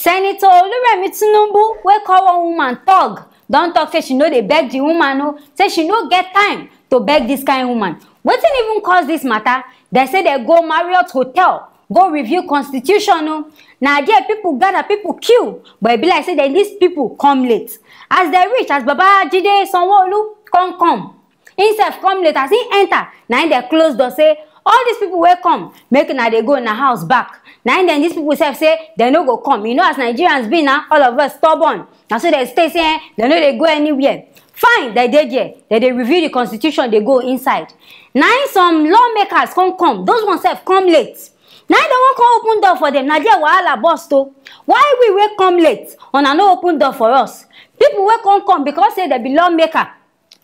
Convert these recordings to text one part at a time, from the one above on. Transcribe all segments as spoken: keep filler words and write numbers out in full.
Senator Oluremi Tinubu, wey call one woman thug, don talk say she no dey beg the woman o, say she no get time to beg this kind woman. Wetin even cause this matter? Dem say dem go Marriott Hotel go review constitution o. Na there people gather, people queue, but e be like say dem, these people come late. As dem reach, as Baba Jide Sanwo-Olu come come, him sef come late. As he enter, na him dem close door say, "All these people wey come, make una dey go una house back." Na him dem, these people sef say dem no go come. You know as Nigerians be na, all of us stubborn. Na so dem stay say, eh, dem no dey go anywhere. Fine, dem dey there, dem dey review the constitution, dey go inside. Na him some lawmakers come come, those ones sef come late. Na him dem wan come open door for them. Na there wahala burst o. Why we wey come late, una no open door for us? People wey come come because say dem be lawmaker,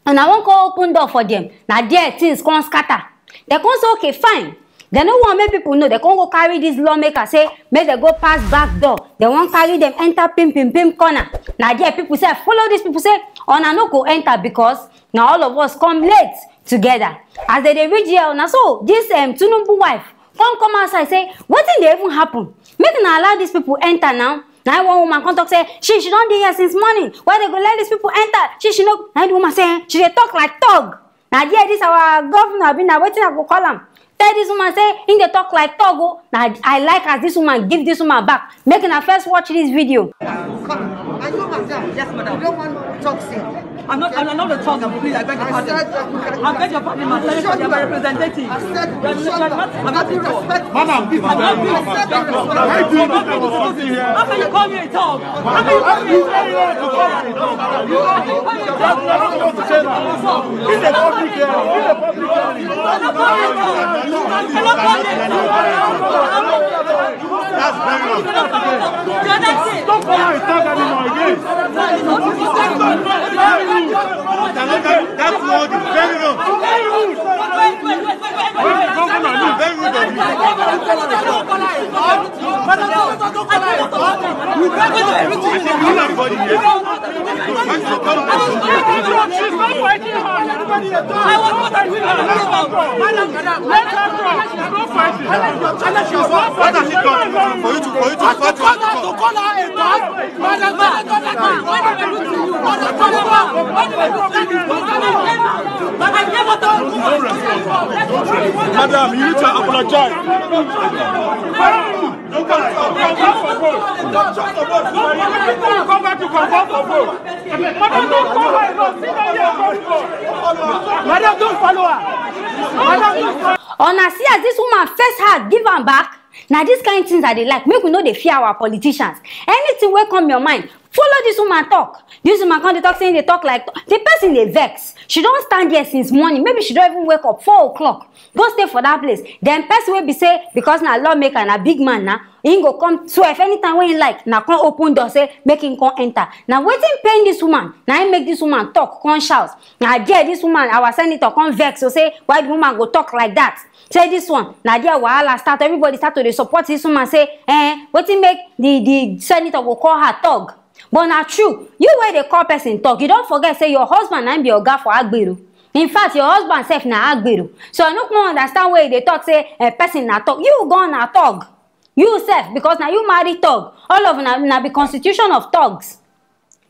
una wan come open door for them. Na there things come scatter. Dem come say, "Okay, fine." Dem no wan make people know. Dem come go carry this lawmaker say make dem go pass back door. Dem wan carry them enter pim pim pim corner. Na there people sef follow these people say, "Una no go enter because na all of us come late together." As dem dey reach there, na so this, um, Tinubu wife come come outside say, "Wetin dey even happen? Make una allow these people enter now." Na him one woman come talk say, "She, she don dey here since morning. Why dem go let these people enter? She, she no." Na him the woman say, eh, she dey talk like thug. Na there this our governor, abi na wetin I go call am, tell this woman say him dey talk like thug o. Na I like as this woman give this woman back. Make una first watch this video. Come. Are you madam? Yes, madam. You don't want to talk, sir. I'm not, I'm not the talk, please. I beg your pardon. I beg your pardon, madam. You are my representative. I said, you are not, I'm not the talk. Madam, please, madam. I said, you respect. Why do you think I'm here? How can you call me a talk? How can you call me a talk? He's a public here. He's a public here. That's very wrong. Don't come and talk anymore again. That, that word is very wrong. Very rude. When the governor leave, very rude of you. I think everybody here. She's not fighting her. Everybody here. Let her talk. She's not fighting. What has she done for you to, for you to fight her? Madam, you need to apologize. Madam, don't call her. Don't call her. Don't call her. Madam, don't call her. Madam, don't follow her. Madam, don't follow her. Una see as this woman face her, give am back. Na this kind things I dey like. Make we no dey fear our politicians. Anything wey come your mind, follow this woman talk. This woman come dey talk, say him dey talk like, the person dey vex. She don stand there since morning. Maybe she don even wake up four o'clock, go stay for that place. Then person wey be say, because na lawmaker, na big man na, him go come twelve anytime wey him like, na come open door say make him come enter. Na wetin pain this woman, na him make this woman talk, come shout. Na there this woman, our senator, come vex, so say why the woman go talk like that. Say this one, na there wahala start. Everybody start to dey support this woman, say, eh, wetin make the, the senator go call her thug? But na true, you wey dey call person thug, you don forget say your husband na him be oga for Agbero. In fact, your husband sef na Agbero. So I no come understand why you dey talk say, eh, person na thug. You go na thug. You sef, because na you marry thug. All of una, una be constitution of thugs.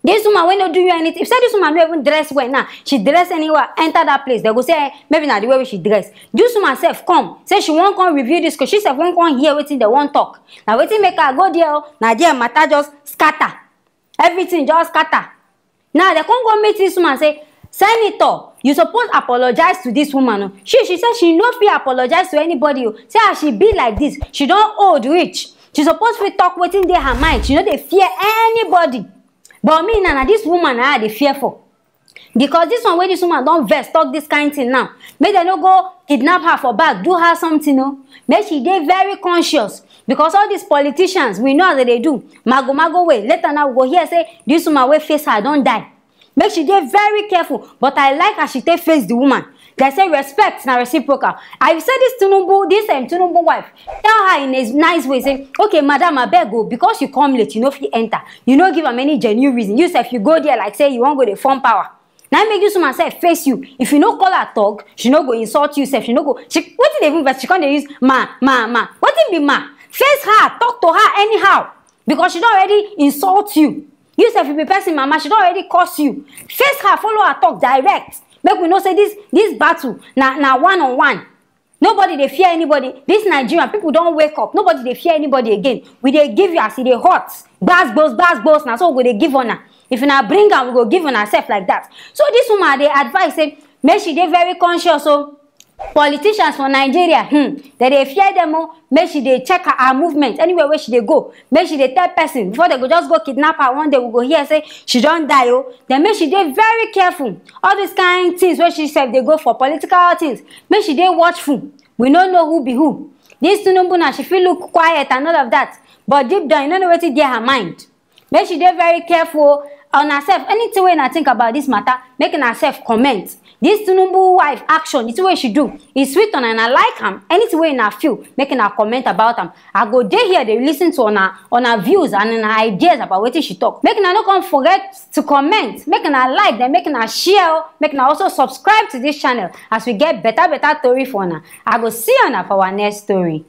This woman wey no do you anything. If say this woman no even dress well now, she dress anyhow, enter that place, dem go say, eh, maybe na the way wey she dress. This woman sef come, say she wan come review this case. She sef wan come hear wetin dem wan talk. Na wetin make her go there o. Na there matter just scatter. Everything just scatter. Now dem come go meet this woman, say, "Senator, you suppose apologize to this woman o." She, she say she no fit apologize to anybody o. Say as she be like this, she don old reach. She suppose fit talk wetin dey her mind. She no dey fear anybody. But me now, na this woman na I dey fear for. Because this one wey this woman don vex talk this kind thing now, make dem no go kidnap her for back, do her something o. Make she dey very conscious, because all these politicians, we know as dem dey do. Mago mago way. Later now we go hear say this woman wey face her don die. Make she dey very careful. But I like as she take face the woman. Dem say respect na reciprocal. I say this Tinubu, this, um, Tinubu wife, tell her in a nice way, say, "Okay, madam, abeg o, because you come late, you no fit enter. You no give am any genuine reason. You sef, you go there like say you wan go dey form power." Na im make this woman sef face you. If you no call her thug, she no go insult you sef. She no go, she, wetin dey even vex? She come dey use ma, ma, ma. Wetin be ma? Face her, talk to her anyhow. because she don already insult you. You sef, you be person mama, she don already curse you. Face her, follow her talk direct. Make we know say this this battle na na one on one. Nobody dey fear anybody. This Nigeria, people don wake up. Nobody dey fear anybody again. We dey give you as e dey hot. Gbas gbos, gbas gbos, na so we go dey give una. If una bring am, we go give una sef like that. So this woman dey advise say make she dey very conscious o. Politicians for Nigeria, hmm, dem dey fear dem o. Make she dey check her, her movement anywhere wey she dey go. Make she dey tell person before dem go just go kidnap her one day. We go hear say she don die o. Then make she dey very careful. All these kind things wey she sef dey go for political things, make she dey watchful. We no know who be who. This Tinubu na, she fit look quiet and all of that, but deep down, you no know wetin dey her mind. Make she dey very careful on herself. Anything wey una think about this matter, make una sef comment. This Tinubu wife action, the thing wey she do, e sweet una, una like am. Anything wey una feel, make una comment about am. I go dey here dey listen to una una views and una ideas about wetin she talk. Make una no come forget to comment, make una like, then make una share o. Make una also subscribe to this channel as we get better better tori for una. I go see una for our next story.